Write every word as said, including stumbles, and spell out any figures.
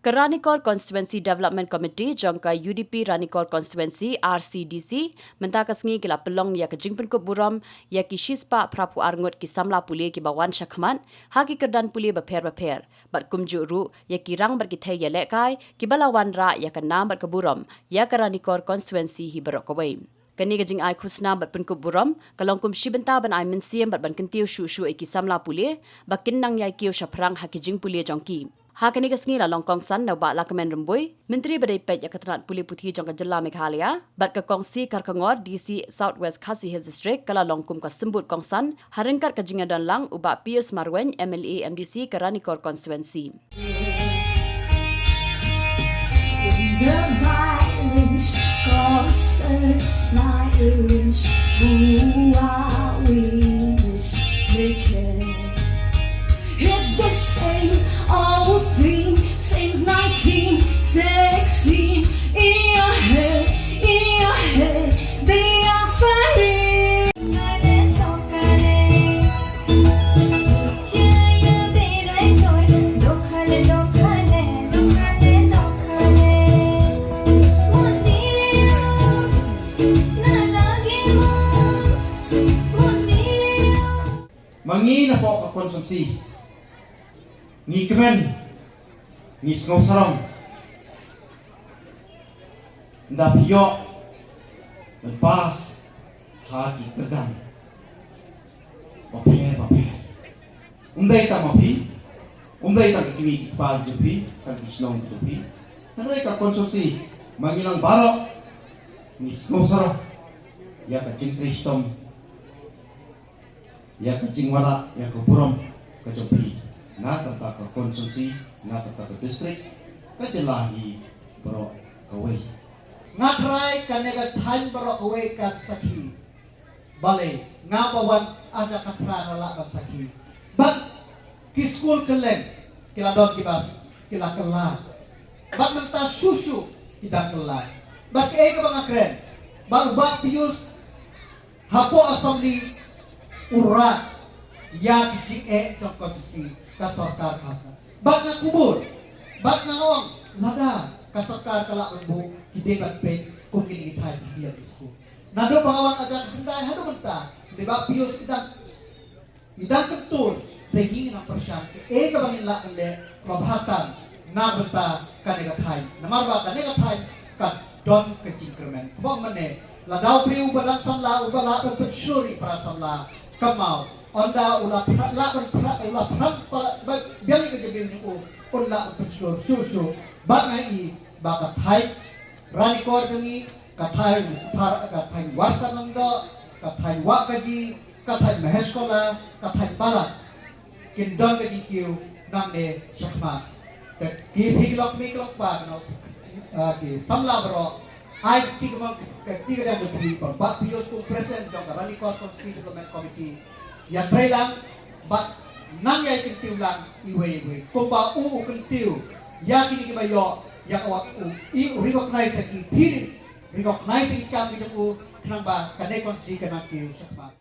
Ka Ranikor Constituency Development Committee jong ka U D P Ranikor Constituency, R C D C, mynta ka sngi ki la pynlong ïa ka jingpynkup burom ïa ki shispah phraphew ar ngut ki samla pule kiba wan shakhmat ha ki kyrdan pule bapher bapher, bad kumjuh ruh ïa ki rang bad ki thei ïalehkai kiba la wanrah ïa ka nam bad ka burom ïa ka Ranikor Constituency hi baroh kawei. Kane ka jingai khusnam bad pynkup burom ka long kum shi bynta ban ai mynsiem bad ban kyntiew shuh shuh ïa ki samla pule ba kin nang ïai kiew shaphrang ha ki jingpule jong ki. Ha kane ka sngi la long kongsan na u Bah Lahkmen Rymbui, Myntri ba dei peit ïa ka tnat pule puthi jong ka jylla Meghalaya, bad ka Kong C. Kharkongor, D C South West Khasi Hills District, ka la long kum ka symbud kongsan ha ryngkat ka jingïadonlang u Bah Pius Marwein, M L A M D C ka Ranikor Constituency. The violence causes silence. Who are we mistaken? It's the same old thing since nineteen sixteen. In your head, in your head, they are fighting. Ma ngi na pok ka constituency ngi kmen, ngi sngew sarong. Nda phi ïoh ban pass ha ki kyrdan bapher bapher. Um dei tang ma phi, um dei tang ki kmie ki kpa jong phi, tang ki shnong jong phi. Hynrei ka constituency ma ngi lang baroh ngi sngew sarong ïa ka jingtrei shitom, ïa ka jingwanrah, ïa ka burom ka jong phi na ka bynta ka constituency, na ka bynta ka district, ka jylla hi baroh kawei. Nga trai kane ka thaiñ baroh kawei kan sakhi. Balei nga ba wan ha ka khatphra nga lah ban sakhi. Bad ki skul kylleng ki la don kiba ki la kylla. Bad mynta shuh shuh ki dang kylla. Bad kaei kaba nga kren, bad u Bah Pius hapoh Assembly u rat ïa ki jingeh jong ka constituency ka sorkar ka. Bad nga kubur, bad nga ong lada ka sorkar ka lah ban buh, ki dei ban peit kum kine ki thaiñ ki ïa ki skul. Naduh ba nga wan ha ka khyndai haduh mynta, u Bah Pius i dang, i dang kyntu, te ngi nang pyrshang kaei kaba ngin lah ban leh kaba bha tam na ka bynta kane ka thaiñ. Namar ba kane ka thaiñ ka don ka jingkyrmen. Kaba ong mynne, lada u briew uba dang samla uba lah ban pynshlur ïa para samla, kynmaw, ynda u la phra-, lah ban phra-, u la phrang pala, ba, biang ïa ka jabieng jong u, un lah ban pynshlur shuh shuh. Bad nga i ba ka thaiñ Ranikor jong ngi, ka thaiñ Phar-, ka thaiñ Warsan Lyngdoh, ka thaiñ Wahkaji, ka thaiñ Mahesh Khola, ka thaiñ Balat kin don ka jingkiew nangne shakhmat. Te ki phi ki lok kmie ki lok kpa, ki nong, ah, ki samla baroh, ai kti ka mon, ka kti ka dang ka phi, ba Bah Pius kum president jong ka Ranikor Constituency Development Committee, ïa trei lang bad nang ïa kyntiew lang iwei iwei. Kumba u u kyntiew ïa kine kiba ïoh ïa ka award, u i u recognize ïa ki, phi recognize ïa ki kam ki jong u, khnang ba kane ka constituency kan nang kiew shakhmat.